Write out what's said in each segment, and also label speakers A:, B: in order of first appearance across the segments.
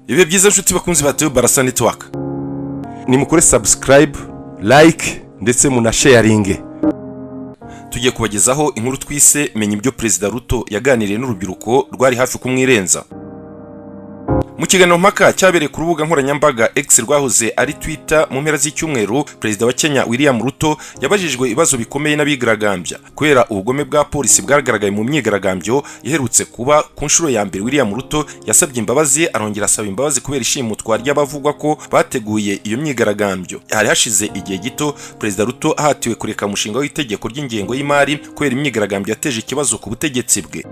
A: Ibihe byiza, nshuti bakunzi ba Teo Barasa Network. Nimukore subscribe, like ndetse munasharinge. Tugiye kubagezaho inkuru twise "Menya ibyo Perezida Ruto yaganiriye n'urubyiruko rwari hafi kumwirenza". Mu kiganiro mpaka cyabereye ku rubuga nkoranyambaga X rwahoze ari Twitter mu mpera z'icyumweru, Perezida wa Kenya William Ruto yabajijwe ibibazo bikomeye n'abigaragambya kubera ubugome bwa polisi bwagaragaye mu myigaragambyo iherutse kuba. Ku nshuro ya mbere, William Ruto yasabye imbabazi, arongera asaba imbabazi kubera ishimutwa ry'abavugwa ko bateguye iyo myigaragambyo. Hari hashize igihe gito Perezida Ruto ahatiwe kureka umushinga w'itegeko ry'ingengo y'imari kubera imyigaragambyo yateje ikibazo ku butegetsi bwe.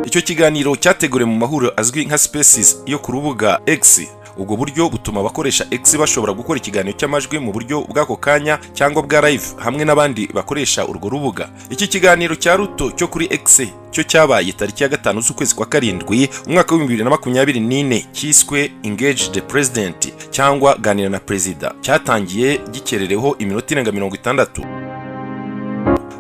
A: Icyo kiganiro cyateguriwe mu mahuriro azwi nka Spaces yo ku rubuga X. Ubwo buryo butuma abakoresha X bashobora gukora ikiganiro cy'amajwi mu buryo bw'ako kanya cyangwa bwa live hamwe n'abandi bakoresha urwo rubuga. Iki kiganiro cya Ruto cyo kuri X cyo cyabaye tariki ya 5 z'ukwezi kwa karindwi umwaka wa 2024, cyiswe "Engage the President" cyangwa "Ganira na Perezida". Cyatangiye gikerereho iminota irenga 60.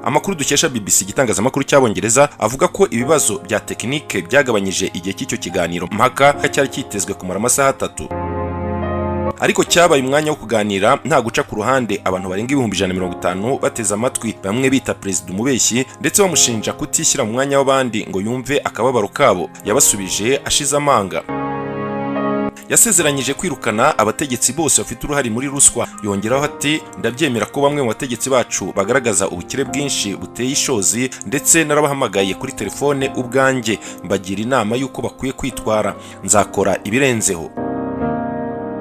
A: Amakuru dukesha BBC, igitangazamakuru cy'Abongereza, avuga ko ibibazo bya tekinike byagabanyije igihe cy'icyo kiganiro mpaka cyari cyitezwe kumara amasaha 3, ariko cyabaye umwanya wo kuganira nta guca ku ruhande. Abantu barenga 150,000 bateze amatwi, bamwe bita perezida umubeshyi ndetse bamushinja kutishyira mu mwanya w'abandi ngo yumve akababaro kabo. Yabasubije ashize amanga. Yasezeranyije kwirukana abategetsi bose bafite uruhare muri ruswa. Yongeraho ati: "Ndabyemera ko bamwe mu bategetsi bacu bagaragaza ubukire bwinshi buteye ishozi, ndetse narabahamagaye kuri telefone ubwanjye mbagira inama y'uko bakwiye kwitwara. Nzakora ibirenzeho."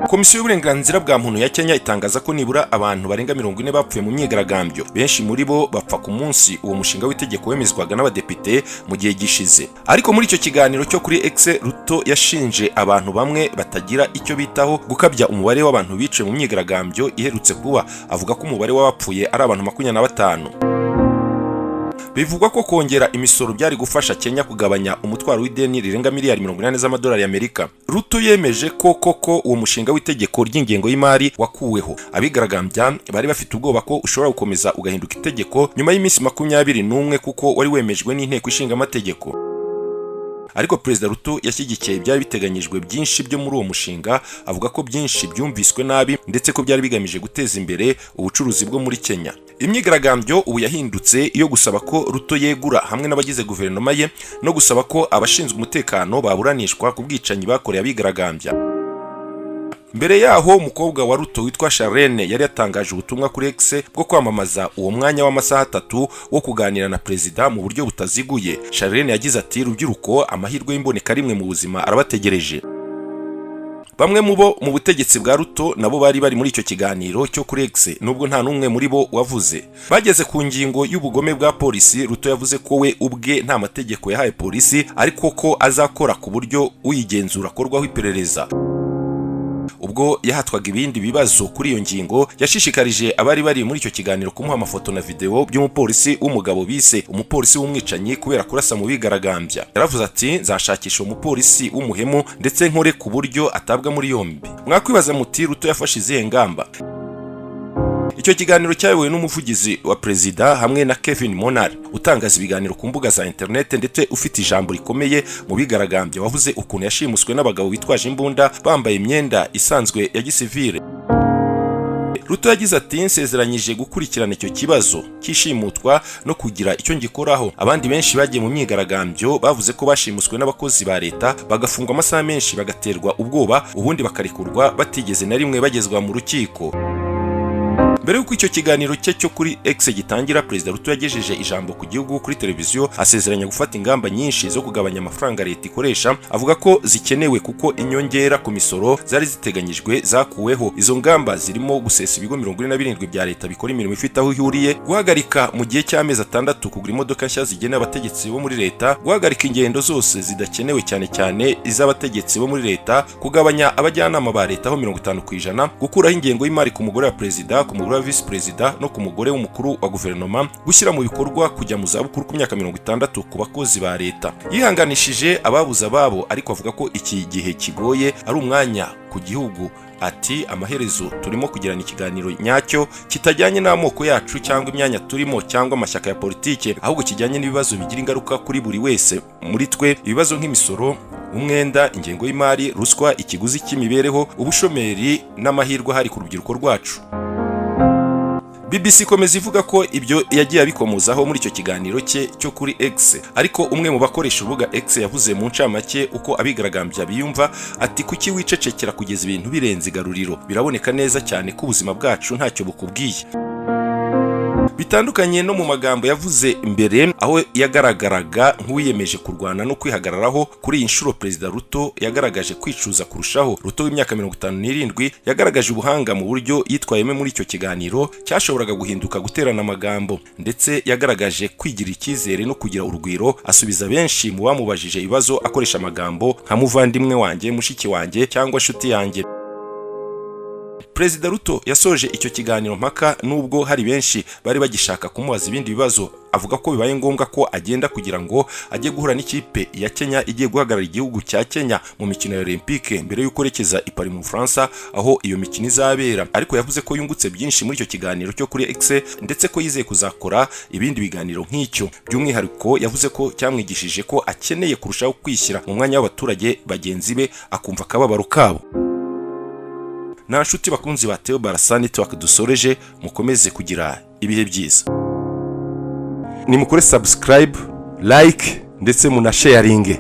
A: Komisiyo y'uburenganzira bwa muntu ya Kenya itangaza ko nibura abantu barenga 40 bapfuye mu myigaragambyo, benshi muri bo bapfa ku munsi uwo mushinga w'itegeko wemezwaga n'abadepite mu gihe gishize. Ariko muri icyo kiganiro cyo kuri X, Ruto yashinje abantu bamwe batagira icyo bitaho gukabya umubare w'abantu biciwe mu myigaragambyo iherutse kuba, avuga ko umubare w'abapfuye ari abantu 25. Bivugwa ko kongera imisoro byari gufasha Kenya kugabanya umutwaro w'ideni rirenga miliyari 80 z'amadolari y'Amerika. Ruto yemeje ko koko uwo mushinga w'itegeko ry'ingengo y'imari wakuweho. Abigaragambya bari bafite ubwoba ko ushobora gukomeza ugahinduka itegeko nyuma y'iminsi 21, kuko wari wemejwe n'inteko ishinga amategeko. Ariko Perezida Ruto yashyigikiye ibyari biteganyijwe byinshi byo muri uwo mushinga, avuga ko byinshi byumviswe nabi ndetse ko byari bigamije guteza imbere ubucuruzi bwo muri Kenya. Imyigaragambyo ubu yahindutse iyo gusaba ko Ruto yegura hamwe n'abagize guverinoma ye, no gusaba ko abashinzwe umutekano baburanishwa ku bwicanyi bakoreye abigaragambya. Mbere yaho, umukobwa wa Ruto witwa Charlene yari yatangaje ubutumwa kuri X bwo kwamamaza uwo mwanya w'amasaha 3 wo kuganira na perezida mu buryo butaziguye. Charlene yagize ati: "Rubyiruko, amahirwe y'imboneka rimwe mu buzima arabategereje." Bamwe mu bo mu butegetsi bwa Ruto nabo bari bari muri icyo kiganiro cyo kuri X, nubwo nta n'umwe muri bo wavuze. Bageze ku ngingo y'ubugome bwa polisi, Ruto yavuze ko we ubwe nta mategeko yahaye polisi, ariko ko azakora ku buryo uyigenzura akorwaho iperereza. Ubwo yahatwaga ibindi bibazo kuri iyo ngingo, yashishikarije abari bari muri icyo kiganiro kumuha amafoto na videwo by'umupolisi w'umugabo bise umupolisi w'umwicanyi kubera kurasa mu bigaragambya. Yaravuze ati: "Nzashakisha umupolisi w'umuhemu ndetse nkore ku buryo atabwa muri yombi." Mwakwibaza muti: "Ruto yafashe izihe ngamba?" Icyo kiganiro cyayobowe n'umuvugizi wa perezida hamwe na Kevin Monari, utangaza ibiganiro ku mbuga za interineti ndetse ufite ijambo rikomeye mu bigaragambya, wavuze ukuntu yashimuswe n'abagabo bitwaje imbunda bambaye imyenda isanzwe ya gisivile. Ruto yagize ati: "Nsezeranyije gukurikirana icyo kibazo cy'ishimutwa no kugira icyo ngikoraho." Abandi benshi bagiye mu myigaragambyo bavuze ko bashimuswe n'abakozi ba leta, bagafungwa amasaha menshi, bagaterwa ubwoba, ubundi bakarekurwa batigeze na rimwe bagezwa mu rukiko. Mbere y'uko icyo kiganiro cye cyo kuri X gitangira, Perezida Ruto yagejeje ijambo ku gihugu kuri televiziyo, asezeranya gufata ingamba nyinshi zo kugabanya amafaranga leta ikoresha, avuga ko zikenewe kuko inyongera ku misoro zari ziteganyijwe zakuweho. Izo ngamba zirimo gusesa ibigo 47 bya leta bikora imirimo ifite aho ihuriye, guhagarika mu gihe cy'amezi 6 kugura imodoka nshya zigenewe abategetsi bo muri leta, guhagarika ingendo zose zidakenewe, cyane cyane iz'abategetsi bo muri leta, kugabanya abajyanama ba leta ho 50%, gukuraho ingengo y'imari ku mugore wa perezida, ku mugore mugore wa visi perezida no ku mugore w'umukuru wa guverinoma, gushyira mu bikorwa kujya mu zabukuru ku myaka 60 ku bakozi ba leta. Yihanganishije ababuze ababo, ariko avuga ko iki gihe kigoye ari umwanya ku gihugu. Ati: "Amaherezo turimo kugirana ikiganiro nyacyo kitajyanye n'amoko yacu cyangwa imyanya turimo cyangwa amashyaka ya politike, ahubwo kijyanye n'ibibazo bigira ingaruka kuri buri wese muri twe, ibibazo nk'imisoro, umwenda, ingengo y'imari, ruswa, ikiguzi cy'imibereho, ubushomeri n'amahirwe ahari ku rubyiruko rwacu." BBC ikomeza ivuga ko ibyo yagiye abikomozaho muri icyo kiganiro cye cyo kuri X. Ariko umwe mu bakoresha urubuga X yavuze mu ncamake uko abigaragambya biyumva, ati: "Kuki wicecekera kugeza ibintu birenze igaruriro? Biraboneka neza cyane ko ubuzima bwacu ntacyo bukubwiye." Bitandukanye no mu magambo yavuze mbere, aho yagaragaraga nk'uwiyemeje kurwana no kwihagararaho, kuri iyi nshuro Perezida Ruto yagaragaje kwicuza kurushaho. Ruto w'imyaka 57 yagaragaje ubuhanga mu buryo yitwayemo muri icyo kiganiro cyashoboraga guhinduka guterana amagambo, ndetse yagaragaje kwigirira icyizere no kugira urugwiro, asubiza benshi mu bamubajije ibibazo akoresha amagambo nka "muvandimwe wanjye", "mushiki wanjye" cyangwa "nshuti yanjye". Perezida Ruto yasoje icyo kiganiro mpaka nubwo hari benshi bari bagishaka kumubaza ibindi bibazo, avuga ko bibaye ngombwa ko agenda kugira ngo ajye guhura n'ikipe ya Kenya igiye guhagarara igihugu cya Kenya mu mikino ya Olympique, mbere y'uko yerekeza i Paris mu Bufaransa aho iyo mikino izabera. Ariko yavuze ko yungutse byinshi muri icyo kiganiro cyo kuri X, ndetse ko yizeye kuzakora ibindi biganiro nk'icyo. By'umwihariko yavuze ko cyamwigishije ko akeneye kurushaho kwishyira mu mwanya w'abaturage bagenzi be, akumva akababaro kabo. Nta nshuti bakunzi ba Theo Barasa Network dusoreje, mukomeze kugira ibihe byiza. Nimukore subscribe, like ndetse munasharinge.